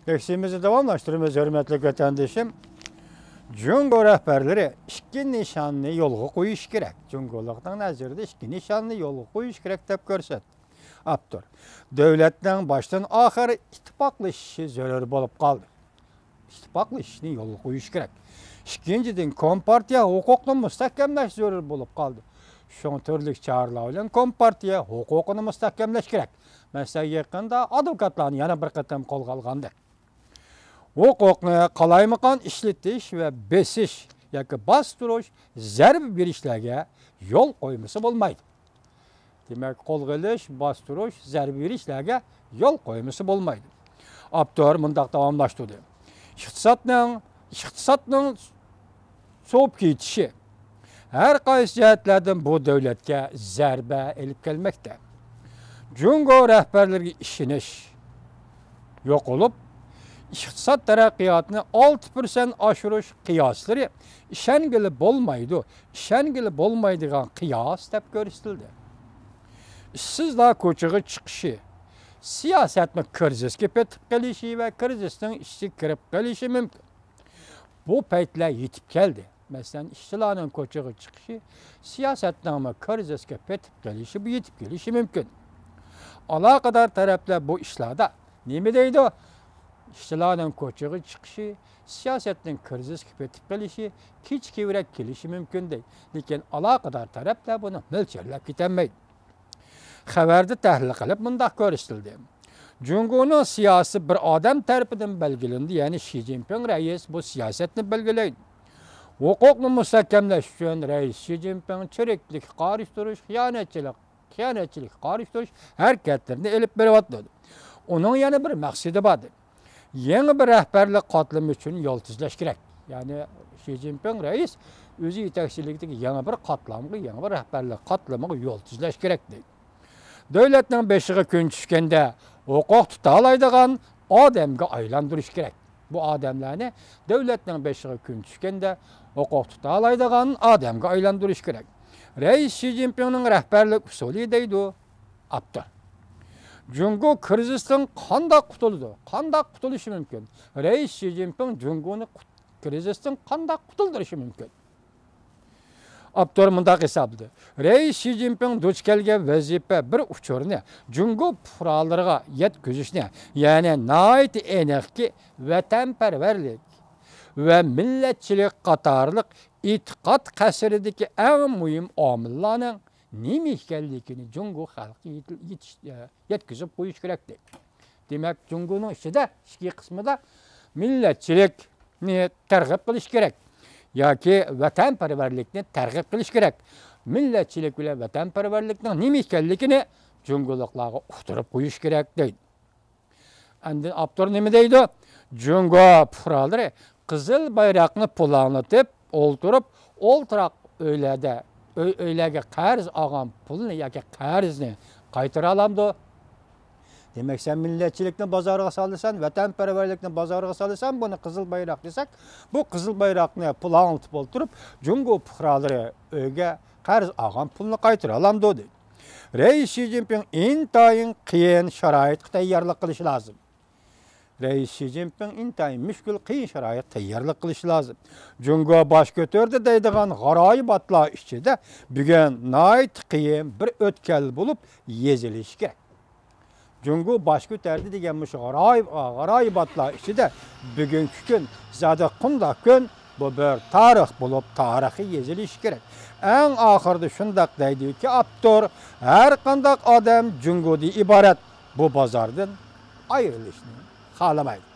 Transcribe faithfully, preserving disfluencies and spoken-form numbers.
بەھسىمىزنى داۋاملاشتۇرىمىز، ھۆرمەتلىك ۋەتەندىشىم. جۇڭگو رەھبەرلىرى ئىككى نىشاننى يولغا قويۇش كېرەك. جۇڭگولۇقنىڭ نەزىرىدە ئىككى نىشاننى يولغا قويۇش كېرەك دەپ كۆرسەتتى. ئاپتور، دۆلەتنىڭ باشتىن ئاخىر ئىتتىپاقلىشىشى زۆرۈر بولۇپ قالدى. ئىتتىپاقلىشىشنى يولغا قويۇش كېرەك. ئىككىنچىدىن، كومپارتىيە ھوقۇقنى مۇستەھكەملەش زۆرۈر بولۇپ قالدى. شۇڭا تۈرلۈك چارىلار بىلەن كومپارتىيە ھوقۇقىنى مۇستەھكەملەش كېرەك. مەسىلەن، يېقىندا ئادۋوكاتلارنى يەنە بىر قېتىم قولغا ئالغاندەك، ھوقۇقنى قالايمىقان ئىشلىتىش ۋە بېسىش ياكى باستۇرۇش، زەربە بېرىشلەرگە يول قويمىسا بولمايدۇ. دېمەك، قولغا ئېلىش، باستۇرۇش، زەربە بېرىشلەرگە يول قويمىسا بولمايدۇ. ئاپتور مۇنداق داۋاملاشتۇردى. ئىقتىسادنىڭ، ئىقتىسادنىڭ سوۋۇپ كېتىشى ھەر قايسى جەھەتلەردىن بۇ دۆلەتكە زەربە ئېلىپ كەلمەكتە. جۇڭگو رەھبەرلىرىگە ئىشىنىش يوقىلىپ، ئىقتىساد تەرەققىياتىنى ئالتە پىرسەنت ئاشۇرۇش قىياسلىرى ئىشەنگىلى بولمايدۇ، ئىشەنگىلى بولمايدىغان قىياس دەپ كۆرسىتىلدى. ئىشسىزلار كوچىغا چىقىشى، سىياسەتنىڭ كىرىزىسكە پېتىپ قېلىشى ۋە كىرىزىسنىڭ ئىچىگە كىرىپ قېلىشى مۇمكىن. بۇ پەيتلەر يېتىپ كەلدى. مەسىلەن، ئىشچىلارنىڭ كوچىغا چىقىشى، سىياسەتنىڭمۇ كىرىزىسكە پېتىپ قېلىشى، بۇ يېتىپ كېلىشى مۇمكىن. ئالاقىدار تەرەپلەر بۇ ئىشلاردا نېمە دەيدۇ؟ ئىشچىلارنىڭ كوچىغا چىقىشى، سىياسەتنىڭ كىرىزىسكە پېتىپ قېلىشى، كېچىكىۋرەك كېلىشى مۇمكىن دەيدۇ. لېكىن ئالاقىدار تەرەپلەر بۇنى مۆلچەرلەپ كېتەلمەيدۇ. خەۋەردە تەھلىل قىلىپ مۇنداق كۆرسىتىلدى. جۇڭگونىڭ سىياسىتى بىر ئادەم تەرىپىدىن بەلگىلىنىدۇ، يەنى شى جىنپىڭ رەئىس بۇ سىياسەتنى بەلگىلەيدۇ. ھوقۇقنى مۇستەھكەملەش ئۈچۈن رەئىس شى جىنپىڭ چىرىكلىككە قارشى تۇرۇش، خىيانەتچىلىك، خىيانەتچىلىككە قارشى تۇرۇش ھەرىكەتلىرىنى ئېلىپ بېرىۋاتىدۇ. ئۇنىڭ يەنە بىر مەقسىتى بار. يېڭى بىر رەھبەرلىك قاتلىمى ئۈچۈن يول تۈزلەش كېرەك. يەنى شى جىنپىڭ رەئىس ئۆزى يېتەكچىلىكىدىكى يېڭى بىر قاتلامغا، يېڭى بىر رەھبەرلىك قاتلىمىغا يول تۈزلەش كېرەك دەيدۇ. دۆلەتنىڭ بېشىغا كۈن چۈشكەندە ھوقۇق تۇتالايدىغان ئادەمگە ئايلاندۇرۇش كېرەك. بۇ ئادەملەرنى دۆلەتنىڭ بېشىغا كۈن چۈشكەندە ھوقۇق تۇتالايدىغان ئادەمگە ئايلاندۇرۇش كېرەك. رەئىس شى جىنپىڭنىڭ رەھبەرلىك ئۇسۇلى دەيدۇ. ئاپتور. جۇڭگو كىرىزىستىن قانداق قۇتۇلىدۇ؟ قانداق قۇتۇلۇشى مۇمكىن؟ رەئىس شى جىنپىڭ جۇڭگونى قۇت-، كىرىزىستىن قانداق قۇتۇلدۇرۇشى مۇمكىن؟ ئاپتور مۇنداق ھېسابلىدى. رەئىس شى جىنپىڭ دۇچ كەلگەن ۋەزىپە بىر ئۇچۇرنى جۇڭگو پۇقرالىرىغا يەتكۈزۈشنى، يەنى ناھايىتى ئېنىقكى ۋەتەنپەرۋەرلىك ۋە مىللەتچىلىك قاتارلىق ئېتىقاد قەسرىدىكى ئەڭ مۇھىم ئامىللارنىڭ نېمە ئىكەنلىكىنى جۇڭگو خەلقىگە يېتىل-، يېتىش-، ئە، يەتكۈزۈپ قويۇش كېرەك دەيدۇ. دېمەك، جۇڭگونىڭ ئىچىدە ئىچكى قىسمىدا مىللەتچىلىكنى تەرغىب قىلىش كېرەك ياكى ۋەتەنپەرۋەرلىكنى تەرغىب قىلىش كېرەك. مىللەتچىلىك بىلەن ۋەتەنپەرۋەرلىكنىڭ نېمە ئىكەنلىكىنى جۇڭگولۇقلارغا ئۇقتۇرۇپ قويۇش كېرەك دەيدۇ. ئاندىن ئاپتور نېمە دەيدۇ؟ جۇڭگو پۇقرالىرى قىزىل بايراقنى پۇلاڭلىتىپ ئولتۇرۇپ، ئولتۇراق ئۆيلەردە، ئۆي، ئۆيلەرگە قەرز ئالغان پۇلنى ياكى قەرزنى قايتۇرالامدۇ؟ دېمەك، سەن مىللەتچىلىكنى بازارغا سالىسەن، ۋەتەنپەرۋەرلىكنى بازارغا سالىسەن، بۇنى قىزىل بايراق دېسەك، بۇ قىزىل بايراقنى پۇلاڭلىتىپ ئولتۇرۇپ، جۇڭگو پۇقرالىرى ئۆيگە قەرز ئالغان پۇلنى قايتۇرالامدۇ؟ دەيدۇ. رەئىس شى جىنپىڭ ئىنتايىن قىيىن شارائىتقا تەييارلىق قىلىشى لازىم. رەئىس شى جىنپىڭ ئىنتايىن مۈشكۈل، قىيىن شارائىتقا تەييارلىق قىلىشى لازىم. جۇڭگو باش كۆتۈردى دەيدىغان غارايىباتلار ئىچىدە بۈگۈن ناھايىتى قىيىن بىر ئۆتكەل بولۇپ يېزىلىشى كېرەك. جۇڭگو باش كۆتەردى دېگەن مۇشۇ غارايىب-، غارايىباتلار ئىچىدە بۈگۈنكى كۈن زادى قۇنداق كۈن، بۇ بىر تارىخ بولۇپ، تارىخى يېزىلىشى كېرەك. ئەڭ ئاخىرىدا شۇنداق دەيدۇكى ئاپتور، ھەر قانداق ئادەم جۇڭگودىن ئىبارەت بۇ بازاردىن ئايرىلىشنى خالىمايدۇ.